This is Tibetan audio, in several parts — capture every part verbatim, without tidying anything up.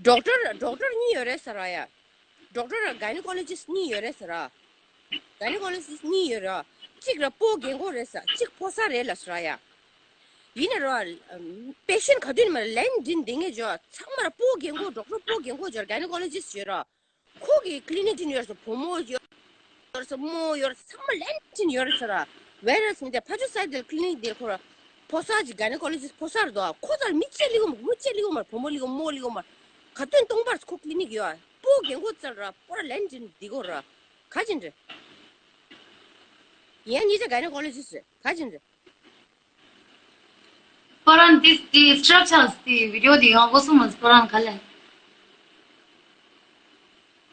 ཌོག་ཊར་ཌོག་ཊར་གཉིས་ཡོད་རེད་ཟེར་ར་ཡ། ཌོག་ཊར་གའི་ནི་ཀོ་ལོ་ཇི་སི་གཉིས་ཡོད་རེད་ཟེར་ར། གའི་ནི་ཀོ་ལོ་ཇི་སི་གཉིས་ཡོད་ར། གཅིག་ར་སྤོ་རྒན་གོག་རེད་ཟེར། གཅིག་ཕོ་གསར་རེད་ལ་ཟེར་ར་ཡ། ཡིན་ན་ར། པེ་ཤན་ག་དུས་ནས་མར་ལན་འདྲེན་འདི་ངེས་འཇོག་ཚང་མར་སྤོ་རྒན་གོག་ཌོག་ཊར་སྤོ་རྒན་གོག་འཇོག་གའི་ནི་ཀོ་ལོ་ཇི་སི་ཡོད་ར། ཁོ་གི་ཀི་ལི་ནིག་འདྲེན་ཡོད་ཟེར། བུ་མོ་ཡོད་ཟེར། མོ་ཡོད་ཟེར། ཚང་མ་ལན་འདྲེན་ཡོད་ཟེར། ཝེ་རེས་མི་དེ་ཕ་ཆུ་སའི་དེ་ཀི་ལི་ནིག་དེ་ཁོ་ར་ཕོ་གསར་གྱི་གའི་ནི་ཀོ་ལོ་ཇི་སི་ཕོ་གསར་དོ། ཁོ་ཚར་མི་གཅིག་ལི་གོ་མ། བུ་མོ་གཅིག་ལི་གོ་མ། བུ་མོ་ལི་གོ་མོ་ལི་གོ་མ། ག་དུས་སྟོང་པར་ཁོ་ཀི་ལི་ནིག་ཡོད། སྤོ་རྒན་གོག་ཚར་ར་པོ་ར་ལན་འདྲེན་འདི་གོ་ར། ག་ཅིན་རེད། ཡན་གཉིས་ཆ་གའི་ནི་ཀོ་ལོ་ཇི་སི་རེད། ག་ཅིན་རེད། ཁོ་རང་འདི་འདི་སི་ཊྲག་ཅར་སི་འདི་བི་ཌི་ཡོ་འདི་ཡང་འགོ་སོང་མ། ཁོ་རང་ག་ལེ།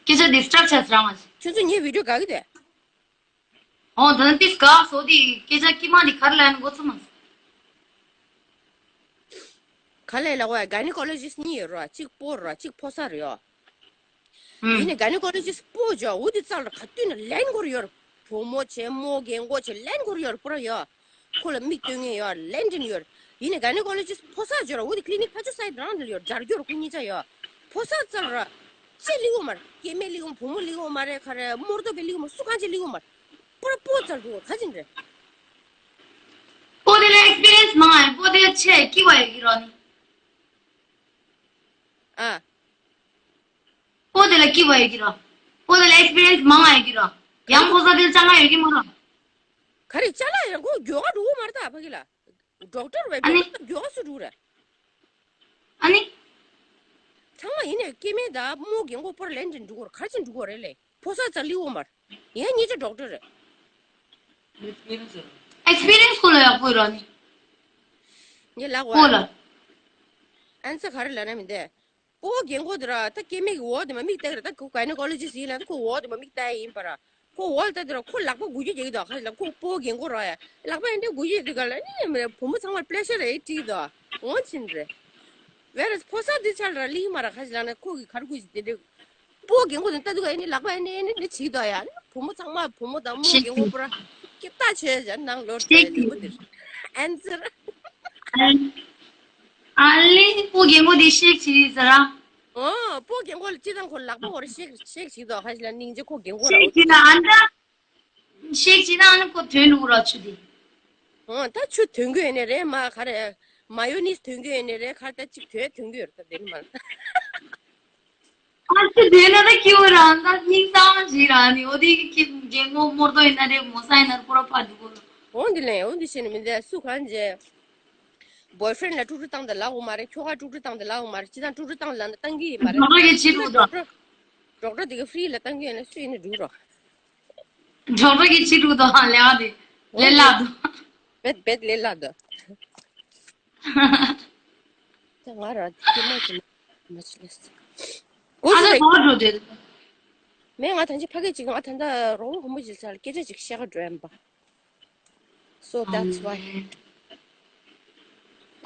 སྐད་ཆ་འདི་སི་ཊྲག་ཅར་སི་རང་ང་། ཁྱོད་ཚོ་ངའི་བི་ཌི་ཡོ་དགའ་གི་དེ། ཨོ་ད་ནི་འདི་དགའ་སོ། འདི་སྐད་ཆ་དཀྱིལ་མ་འདི་ག་རེ་ལབ་ན་འགོ་ཚུགས་མ། ག་ལེ་ལ་གོ་ཡ། གའི་ནི་ཀོ་ལོ་ཇི་སི་གཉིས་ཡོད་ར། གཅིག་སྤོ་ར་གཅིག་ཕོ་གསར་ཡོད། ཡིན་ནའི་གའི་ནི་ཀོ་ལོ་ཇི་སི་སྤོ་ཇོ་འུ་དི་ཙལ་ར་ག་དུས་ན་ལན་གོར་ཡོར། བུ་མོ་ཆེ་མོ་རྒན་གོག་ཆེ་ལན་གོར་ཡོར་པོ་ར་ཡོ། ཁོ་ལ་མིག་སྟོན་ངེས་ཡོ། ལན་འདྲེན་ཡོར། ཡིན་ནའི་གའི་ནི་ཀོ་ལོ་ཇི་སི་ཕོ་གསར་ཇོ་ར་འུ་དི་ཀི་ལི་ནིག་ཕ་ཆུ་སའི་རང་དེ་ལ་ཡོར་སྦྱར་གྱོར་ཁོ་གཉིས་ཆ་ཡོ། ཕོ་གསར་ཙལ་ར། ཅེ་ལི་གོ་མར་སྐྱེ་མེད་ལི་གོ་བུ་མོ་ལི་གོ་མ་རེད། ཁ་རེ་རྨོར་དོ་པའི་ལི་གོ་མར་སུ་གང་ཅེ་ལི་གོ་མར། པོ་ར་པོ་ཙལ་འགྲོ་ག་ཅིན་རེད། པོ་དེ་ལ་ཨེག་སི་པི་རི་ཡན་སི་མང་ཨེ། པོ་དེ་ལ་ཆེ་ཀི་བ་ཡོད་ཀྱི་རོ་ནི། ཨ། པོ་དེ་ལ་ཀི་བ་ཡོད་ཀྱི་རོ། པོ་དེ་ལ་ཨེག་སི་པི་རི་ཡན་སི་མང་ཨེ་ཀྱི་རོ། ཡང་པོ་ས་དེ་ལ་ཅང་ང་ཡོད་ཀྱི་མ་རོ། ག་རེ་ཅ་ལག་ཡང་ཁོ་མགྱོགས་ག་འགྲོ་གི་མ་རེད་ད་ཕ་གི་ལ། ཌོག་ཊར་བས་ཨ་ནི། མགྱོགས་ག་སུ་འགྲོ་རེད། ཨ་ནི། ཚང་མ་ཡིན་ནས་སྐྱེ་དམན་དང་རྨོ་རྒན་གོག་པོ་ར་ལན་འདྲེན་འགྲོ་གོ་ར་ག་ཅིན་འགྲོ་གོ་རེད་ལེ། ཕོ་གསར་ཙལ་ལི་གོ་མར། ཡང་གཉིས་ཆ་ཌོག་ཊར་རེད། ཨེག་སི་པི་རི་ཡན་སི་ཁོ་ལ་ཡག་པོ་ར་ནི། ངས་ལབ་གོ་ཁོ་ལ། ཨན་སར་ག་རེ་ལབ་ན་མི་འདས། ཨོ་རྒན་གོག་དེ་ར་ད་སྐྱེ་དམན་གྱི་འོག་དེ་མ་མིག་བལྟ་གི་ར། ད་ཁོ་གའི་ནི་ཀོ་ལོ་ཇི་སི་ཡིན་ལ་ཁོ་འོག་དེ་མ་མིག་བལྟ་ཡི་ཡིན་པ་ར། ཁོ་འོག་ལ་ལྟ་དུས་ར་ཁོ་ལག་པ་འགུལ་སྐྱོད་རྒྱག་གི་འདུག་ཁ་ལ་ཁོ་སྤོ་རྒན་གོག་ར་ཡ། ལག་པ་ཡན་དེ་འགུལ་སྐྱོད་དུས་ག་ལ་ནི་བུ་མོ་ཚང་མར་པེ་ལེ་ཤར་རེ་སྤྲད་འདུག་འོང་ཕྱིན་རེད། ཝེ་རེས་ཕོ་གསར་དེ་ཆ་ལ་ར་ལི་མ་ར་ཁ་ཞིག་ལ་ན་ཁོ་གི་གར་དགོས་ཞིག་དེ་འདྲ། སྤོ་རྒན་གོག་དེ་ལྟ་དུས་ག་ཡ་ནི་ལག་པ་ཡན་དེ་ཡན་དེ་འདྲ་བྱེད་འདུག་ཡ། བུ་མོ་ཚང་མ་བུ་མོ་དང་རྨོ་རྒན་གོག་པོ་ར་སྐྱིད་ཐག་ཆོད་ཡ་ནང་ལོར་ཤེག་ལས་པོ་དེ་ཨན་ཙི་ར། ཨ་ལེ་སྤོ་རྒན་གོག་དེ་ཤེག་བྱེད་ཟེར་ར། ཨོ། སྤོ་རྒན་གོག་ལ་སྤྱི་དང་ཁོ་ལག་པ་འོར་ཤེག་ཤེག་བྱེད་དོ་ཁ་ཞིག་ལ་སྙིང་རྗེ་ཁོ་རྒན་གོག་ར་ཤེག་བྱེད་ན་ཨ་འདྲ། ཤེག་བྱེད་ན་ཨ་ནི་ཁོ་དོན་འགྲོ་ར་ཆུ་དེ། ཨོ་ད་ཆུ་དོན་གྱི་ཡོད་ནི་རེད་མ་ག་རེ། མ་ཡོ་ནིས་དོན་གྱི་ཡོད་ནི་རེད་ཁ་ད་ཅིག་དོན་དོན་གྱི་ཡོད་རེད་ད་དེ་ནི་མ། ཨ་ཙི་དེ་ན་ད་ཁྱེའུ་རང་ད་སྙིང་གཏམ་ཞིག་ར་ནི་འོ་དེ་གི་ཁྱེད་རྒན་གོག་རྨོར་དོ་ཡིན་ན་རེད་མོ་ས་ཡིན་ན་རེད་པོ་ར་ཕ་འགྲོ་གོ་ལ། འོ་འདི་ལས་འོ་འདི་བྱས་ནི་མི་འདས་སུ་གང་བྱས། བོའི་ཕི་རེན་ལ་དཀྲུག་དཀྲུག་བཏང་དང་ལབ་དགོས་མ་རེད། ཁྱོ་ག་དཀྲུག་དཀྲུག་བཏང་དང་ལབ་དགོས་མ་རེད། སྤྱི་བཏང་དཀྲུག་དཀྲུག་བཏང་ལབ་ན་བཏང་གི་ཡིན་མ་རེད། ཌོག་ཊར་གྱིས་བྱེད་དཀྲུག་དོ། ཌོག་ཊར་དེ་གི་ཧྥི་རི་ལ་བཏང་གི་ཡོད་ན་སུ་ཡིན་ནི་འགྲུག་རོགས། ཌོག་ཊར་གྱིས་བྱེད་དཀྲུག་དོ་ལས་ཨ་དེ་ལས་སླ་དོ། བེད་བེད་ལས་སླ་དོ། ད་ང་ར་དེ་མ་དེ་མ་ཅི་ལས། ཨ་ད་ག་འགྲོ་དེ། མེད་ང་ཐང་ཅི་ཕ་གི་ཅིག་ང་ད་ད་རོགས་པ་ཧོན་པོ་ཅིག་ཚར་སྐད་ཆ་ཅིག་བཤད་ག་འགྲོ་ཡིན་པ། So that's why.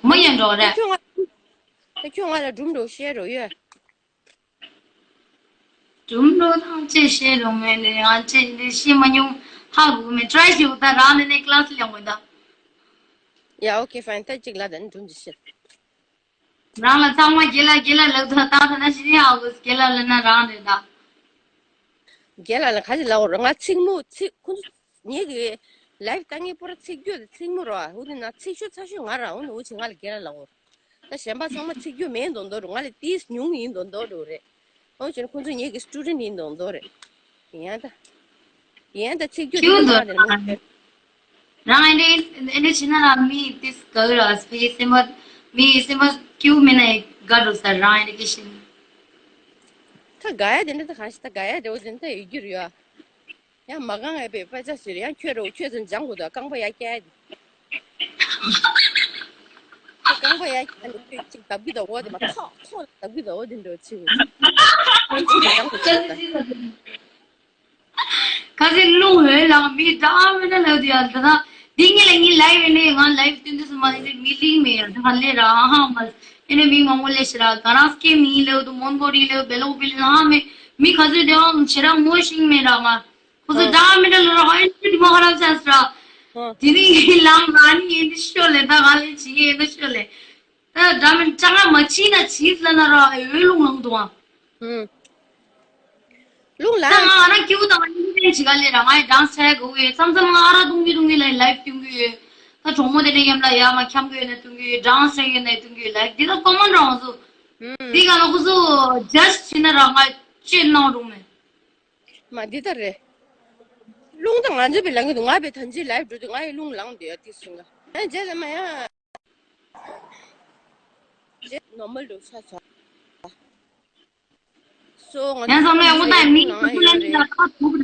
མོ་ཡིན་འགྲོ་རེད། ད་ཁྱོད་ང་ད་ཁྱོད་ང་ལ་སྒྲུང་འགྲོ་བཤད་རོགས་ཡོད། སྒྲུང་འགྲོ་དང་ཅི་བཤད་རོགས་མེད་ལེ་ཡང་ཅི་ལེ་ཤེས་མ་མྱོང་ཧ་གོ་མེད་ཊ་རའི་ཞུ་ད་རང་ནས་ནས་ཀླ་སི་ལེན་དགོས་ད། Yeah, okay, fine. ད་ཅིག་ལ་ད་ནི་སྒྲུང་ཅིག་བཤད། རང་ལ་ཚང་མ་རྒན་ལགས་རྒན་ལགས་ལབ་ད་ད་ད་ན་ཤི་ནི་ཧ་གོ་རྒན་ལགས་ལབ་ན་རང་རེད་ད། རྒན་ལགས་ལ་ག་ཅི་ལབ་དགོས་རེད། ང་ཚིག་མོ་ཚིག་ཁོ་ཚོ་ངེད་ཀྱི་ལའིབ་ལྟ་མཁན་པོ་ར་ཚིག་རྒྱུ་དེ་ཚིག་མོ་ར་འུ་དེ་ན་ཚིག་ཤོད་ཚ་ཤོད་ང་ར་འུ་ནི་འུ་ཆེ་ང་ལ་རྒན་ལགས་ལབ་དགོས་རེད། ད་གཞན་པ་ཚང་མ་ཚིག་རྒྱུ་མེད་མདོག་མདོག་རེད། ང་ལ་ཏིས་ཉུང་ཡིན་མདོག་མདོག་རེད། འོ་བྱས་ན་ཁོ་ཚོ་ངེད་ཀྱི་སི་ཊུ་ཌེན་ཊི་ཡིན་མདོག་མདོག་རེད། ཡིན་ད། ཡིན་ད་ཚིག་རྒྱུ་དེ་ཁྱེའུ་ཚང་མ་དེ་ནས་མ་ཁྱོད། རང་ཨེ་འདྲ་ཨེ་འདྲ་བྱེད་ན་རང་མི་དེ་དགའ་གི་ར་སྤེ་སེམས་པ་མི་སེམས་པ་སྐྱིད་པོ་མེད་ན་དགའ་འགྲོ་ས་རང་ཨེ་འདྲ་སྐད་བཤད་ན། ད་དགའ་ཡ་དེ་འདྲ་ད་གང་ཞིག་ད་དགའ་ཡ་འདྲ་བོ་དེ་འདྲ་ཡོད་རྒྱུ་རེད་ཡ། ཡང་མ་གང་ངའི་པའི་པ་ཅག་ཟེར་ཡང་ཁྱོད་རོ་ཁྱོད་ཚོ་འཇང་གོ་ད་རྐང་པ་ཡ་སྐྱ་ཡ། རྐང་པ་ཡ་སྐྱ་ནི་ཁྱོད་ཅིག་བརྡབ་གི་ད་འོ་དེ་མ་ཐོག་ཐོག་བརྡབ་གི་ད་འོ་དེ་འདྲ་ཅིག་འོ་ཅིག་འཇང་གོ་ད། ཁ་སེ་རླུང་འོད་ལངས་མི་འདྲ་མི་འདྲ་ལབ་དུས་ཡ་ད་ད་འདི་ངེད་ལ་ངའི་ལའིབ་ཡིན་ནའི་ང་ལའིབ་སྟོན་དུས་སུ་མ་ཟེར་མི་ལིང་མེད་ཡ་ད་ལས་ར་ཧ་ཧ་མ་ཨེ་ནས་མི་མང་པོ་ལས་ཤི་ར་ག་རང་སྐད་མི་ལེའུ་དུ་མོན་གོ་རི་ལེའུ་བེ་ལོག་བི་ལི་ཧ་མེ་མི་ཁ་སེ་འདྲ་བ་ཆེ་ར་ངོ་ཤེས་མེད་ར་ང་། ཁོ་ཚོ་ཨ། འདྲ་མི་འདྲ་ལ་ར་ཧ་ཡིན་ཅི་མ་ཧ་ར་ཆ་སི་ར། ཨ། དེ་ནི་ལམ་ར་ནི་ཡིན་དུ་ཤོ་ལེ་ད་ག་ལེ་ཅི་ཡིན་དུ་ཤོ་ལེ། ད་འདྲ་མིན་ཅང་ང་མ་ཕྱིན་ན་ཕྱིས་ལ་ན་ར་ཨེ་འོས་རླུང་ལངས་འདུག་ཨ། ཧུམ། རླུང་ད་ལངས། ང་ང་རང་སྐྱིད་པོ་དང་ང་ཡིན་ཅིག་ག་ལེ་ར་ང་ཡི་སྦྲང་ཆ་གི་འོས་མཚམས་མཚམས་ང་ཨ་ར་བཏུང་གི་བཏུང་གི་ལ་ལའིབ་སྟོན་གི་ཡོད། ད་གྲོགས་མོ་དེ་འདྲ་མཉམ་ལ་ཡ་མ་འཁྱམ་གི་ཡོད་ན་སྟོན་གི་ཡོད། སྦྲང་ཆ་ཡོད་ན་སྟོན་གི་ཡོད། ལའིབ་འདི་ད་ཀོ་མོན་རང་སུ་འདི་ག་ལ་ཁུ་སུ་ཇ་སི་ཕྱིན་ན་ར་ང་ཅེ་གནང་རུང་མེད། མ་འདི་ལྟར་རེད། རླུང་དང་ང་ཚོ་བའི་ལང་གི་འདུག་ང་བའི་ཐམས་ཅད་ལའིབ་འགྲོ་དུས་ང་ཡི་རླུང་ལངས་འདུག་ཡ་དེ་སུན་ག་ཨ་རྗེས་ལ་མ་ཡ། རྗེས་ནོར་མལ་འགྲོ་ས་ཚོ། སོ་ང་ཡང་ཚང་མས་དངོས་དང་མིང་ལ་ཁ་ཐུག